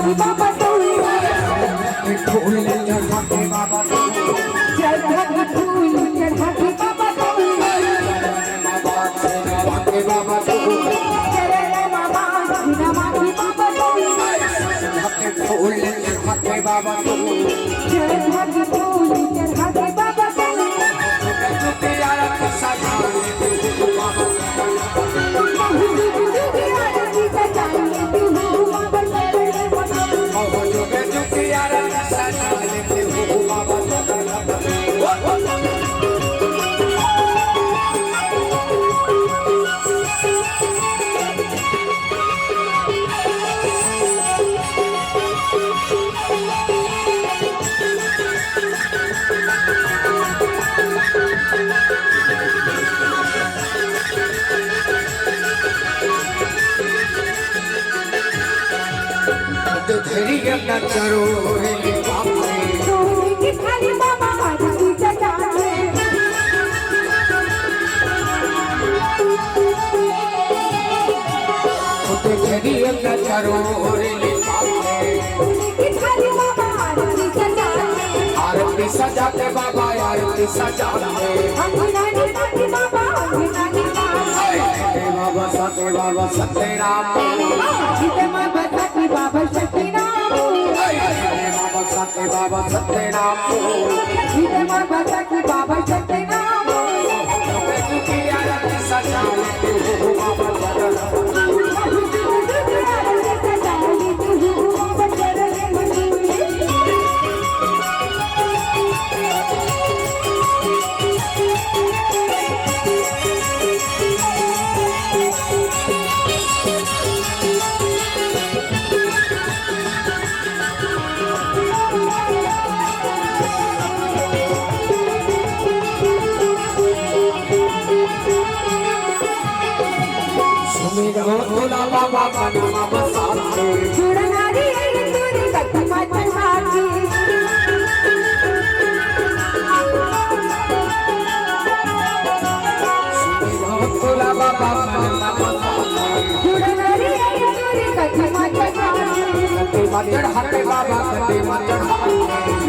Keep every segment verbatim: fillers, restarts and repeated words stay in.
बाबा तोरी। फूल चढ़ा के बाबा तोरी। चढ़ा के फूल चढ़ा के बाबा तोरी। बाबा तोरी। चढ़ा के बाबा तोरी। फूल चढ़ा के बाबा तोरी। चढ़ा के फूल चढ़ा के बाबा तोरी। धरी अपना चरोरे बाप रे। चोरी की थाली बाबा आज की जटा में। धरी अपना चरोरे बाप रे। चोरी की थाली बाबा आज की जटा में। आरती सजा के बाबा, आरती सजा के। अंगना निकाली बाबा, अंगना निकाली। हे बाबा सत्य, बाबा सत्य राम। जीते माँ बसा की बाबा शक्ति नाम। हे बाबा सत्य, बाबा सत्य राम। जीते माँ बसा की बाबा शक्ति नाम। सुमिरन भोला बाबा का नाम बसा के। जुड़नारी आई तोरी कथमा चढ़ा के। सुमिरन भोला बाबा का नाम बसा के। जुड़नारी आई तोरी कथमा चढ़ा के। कथमा चढ़ा के बाबा, कथमा चढ़ा के।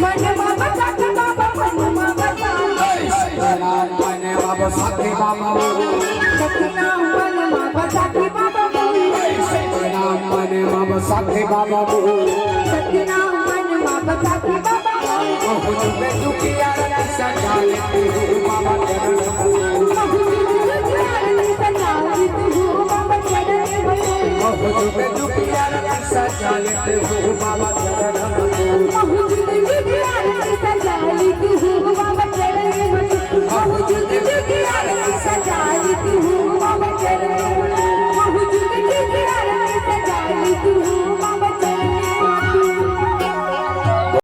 मन बाबा का बाबा, मन बाबा का। हे सत्यनारायण मन बाबा सत्य बाबा। सत्यनारायण मन बाबा सत्य बाबा। सत्यनारायण मन बाबा सत्य बाबा। सत्यनारायण मन बाबा सत्य बाबा। बहुत दुखिया सजा लेते हो बाबा चरण। बहुत दुखिया सजा लेते हो बाबा चरण। बहुत दुखिया सजा लेते हो बाबा चरण।